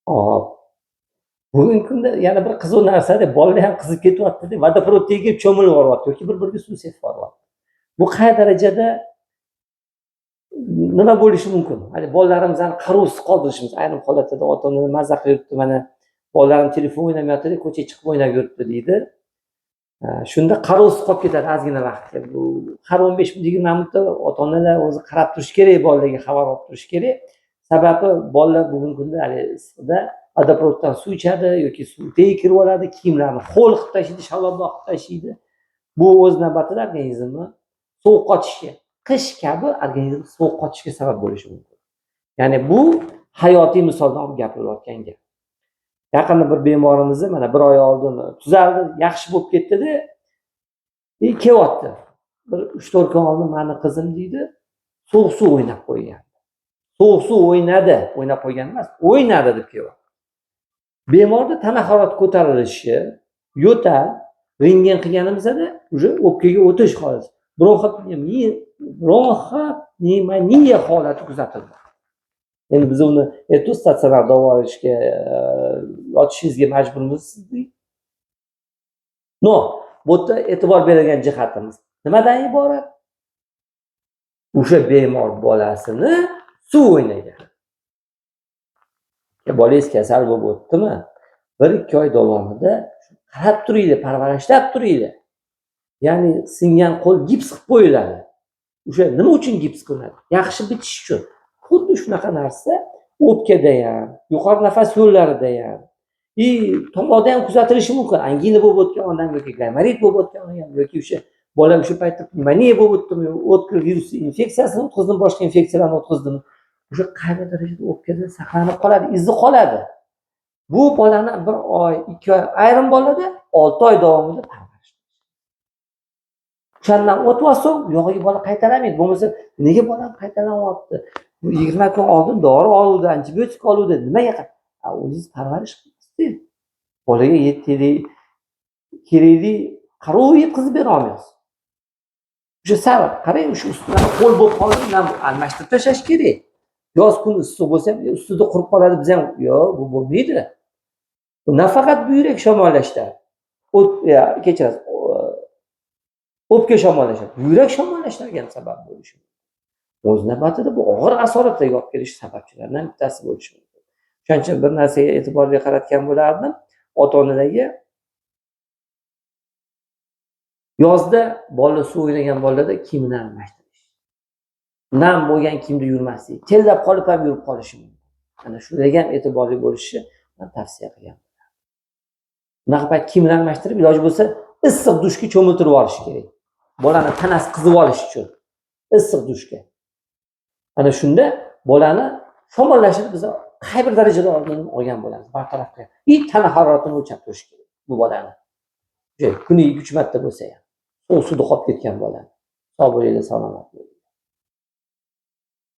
Hop. Bugungi kunda yana bir qiziq narsada bolalar ham qizib ketyapti-da, водопровод tegib cho'milib yuboryapti yoki bir-biriga suv sepib yuboryapti. Bu qay darajada nima bo'lishi mumkin? Hali bolalarimizni qarovsiz qoldirishimiz, ayrim holatlarda ota-ona maza qilib yuribdi, mana bolalarim telefon o'ynamayapti, ko'chaga chiqib o'ynab yuribdi deydi. Shunda qarovsiz qolib ketadi ozgina vaqtga. Bu har 15 minut, 20 minutda ota-onalar o'zi qarab turishi kerak, bolalarga xabar olib turishi kerak. Sababi bolalar bugungi kunda hali issiqda водопровод dan suv ichadi yoki suv tagiga kirib oladi, kiyimlarini ho'l qilib tashlaydi, shalabbo qilib tashlaydi. Bu o'z navbatida organizmni sovuq qotishga, qish kabi organizm sovuq qotishga sabab bo'lishi mumkin. Ya'ni bu hayotiy misoldan olib gapirilayotgan gap. Yaqinda bir bemorimizni mana bir oy oldin tuzaldi, yaxshi bo'lib ketdi-da, и kelyapti. Bir 3-4 kun oldin mani qizim deydi, sovuq suv o'ynab qo'ygan. Sovuq suv o'ynadi, o'ynab qo'ygan emas, o'ynadi deb kelyapti. Bemorda tana harorati ko'tarilishi, yo'tal, rentgen qilganimizda уже o'pkaga o'tish holati, bronxopnevmoniya holati kuzatildi. Endi biz uni erta statsionar davolashga yotishingizga majburmiz. Но, bu yerda e'tibor beradigan jihatimiz nimadan iborat? O'sha bemor bolasini suv o'ynagan. Bolangiz kasal bo'lib o'tdimi? 1-2 oy davomida qarab turinglar, parvarishlab turinglar. Ya'ni singan qo'l gips qilib qo'yiladi. O'sha nima uchun gips qilinadi? Yaxshi bitish uchun. Xuddi shunaqa narsa o'pkada ham, yuqori nafas yo'llarida ham, и tomoqda ham kuzatilishi mumkin. Angina bo'lib o'tgan odam yoki gaymorit bo'lib o'tgan odam yoki o'sha bola o'sha paytda pnevmoniya bo'lib o'tdimi, o'tkir virus infeksiyasini o'tkazdimi, boshqa infeksiyalarni o'tkazdimi, o'sha qay bir darajada o'pkada saqlanib qoladi, izi qoladi. Bu bolani bir oy, 2 oy, ayrim bolalarda 6 oy davomida parvarish. O'shandan o'tib olsa, u yog'iga bola qaytaramaydi. Bo'lmasa, nega bolam qaytaramayapti? Bu 20 kun oldin dori oluvdi, antibiotik oluvdi, nimaga? O'zingiz parvarish qilasiz, bolaga kerakli qarov yetkazib bera olmaysiz. O'sha sal qarang, o'sha ustidan ho'l bo'lib qoldi, almashtirib tashlash kerak. Yoz kuni issiq bo'lsa ham ustida qurib qoladi, biz ham yo'q, bu bo'lmaydi. Bu nafaqat buyrak shamollashda, kechirasiz, o'pka shamollashadi, buyrak shamollashlariga ham sabab bo'lishi mumkin. O'z navbatida bu og'ir asoratlarga olib kelishi sababchilaridan bittasi bo'lishi mumkin. Shuning uchun bir narsaga e'tiborli qaratgan bo'lardim ota onalarga: yozda bola suv o'ynagan bolalarda kiyimini almashtirish, nam bo'lgan kiyimda yurmaslik, terlab qolib ham yurib qolishi mumkin. Ana shularga ham e'tiborli bo'lishni man tavsiya qilgan. Bunaqa payt kiyimini almashtirib, iloji bo'lsa issiq dushga cho'miltirib yuborish kerak, bolani tanasi qizib olishi uchun issiq dushga. Ana shunda bolani shamollashini biz qay bir darajada oldini olgan bo'lamiz, bartaraf qilgan. И tana haroratini o'lchab turish kerak bu bolani kuniga 2-3 marta bo'lsa ham, sovuq suvda qolib ketgan bolani. Sog' bo'linglar, salomat bo'linglar.